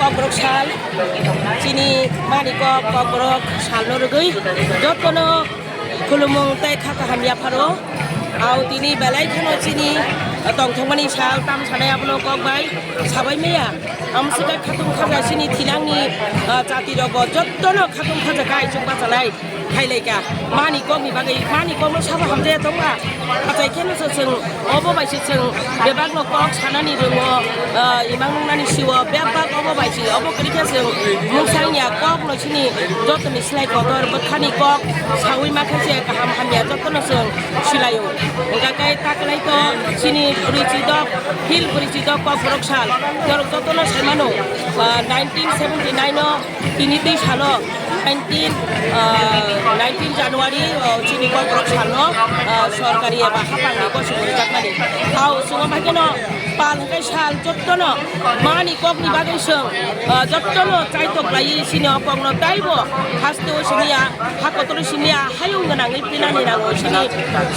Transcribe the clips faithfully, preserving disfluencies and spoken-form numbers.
Kokborok sal, chini mani kok, kokborok salno rwgwi jotono khulumung tei kha kaham yapharo. Au tini belai kheno chini tongthokmani sal, tam sanai abono kok bai sabai maya. Amswkha khatung khaja chini thinangni, ah, jatirokbo jotono khatung khaja kha, aichuk bachalai khailai kha. Mani kokni bagwi, mani kokno sabo hamjaya tongma. Achai kheno se chwng obo bai se chwng bebakno kok sanani rwngo, ah, imang nungnani sio bebak obo bai se. Obo kwrwi khe chwng mungsang ya kokno chini jotoni slai kotor bwkhani kok saui ma khe se kaham hamya jotono chwng silaio. Hwnkha khe taklai to chini bwrwi chidok, hil bwrwi chidok kokborok sal norok jotono sai mano, ah, nineteen seventy nine o tini tei salo nineteen, ah, nineteen January, oh, chini kokborok salno, ah, sorkari eba haphangni gosok rijakmani. Au chwng bai kheno pal hwnkhe sal jottono mani kokni bagwi chwng, ah, jottono chaitok laiwi chini o kokno taibo hasteo siniya, ha kotoro siniya, hayung gwnangwi pinani nango chini,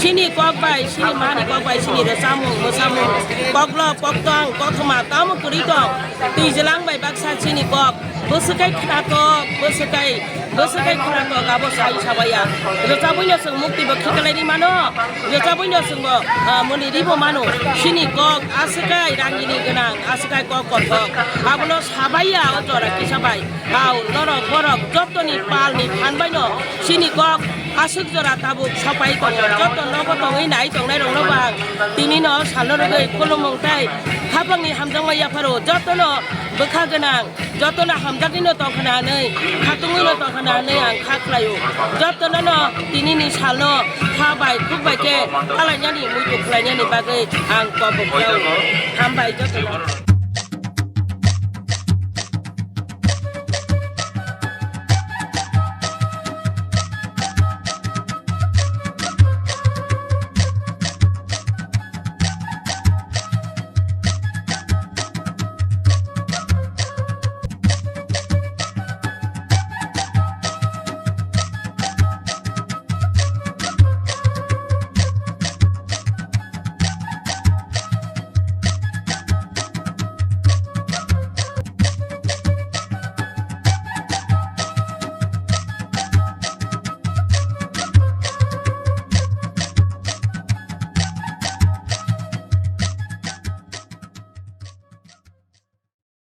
chini kok bai, chini mani kok bai, chini rwchapmung, mwsamung, koklo, koktong, kothoma, tamo kwrwi tong, twi jwlang bai baksa chini kok. Bwswk kai khwnatok, bwswk kai, bwswk kai khwnatok, abo sai sabaiya. Rwchabwino chwng mukti bo khiklai ri mano, rwchabwino chwng bo, ah, moni ri bo mano. Chini kok aswk kai rangini gwnang, aswk kai kok kothok. Abono sabaiya o jora kisa bai. Hao, norok, borok, jotoni palni phan baino chini kok aswk jora tabuk sapai tongo. Joto nogo tongwi nai tongnai rokno bo ang tinino salno rwgwi khulumung tei khapangni hamjakma yapharo. Jotono bwkha gwnang, jotono hamjakgwino tongkhna hwnwi, khatungwino tongkhna hwnwi ang kha khlaio. Jotono no tinini salno kha bai khuk bai khe kalainani muitu khlainani bagwi ang kobok khlaio. Hambai jotono.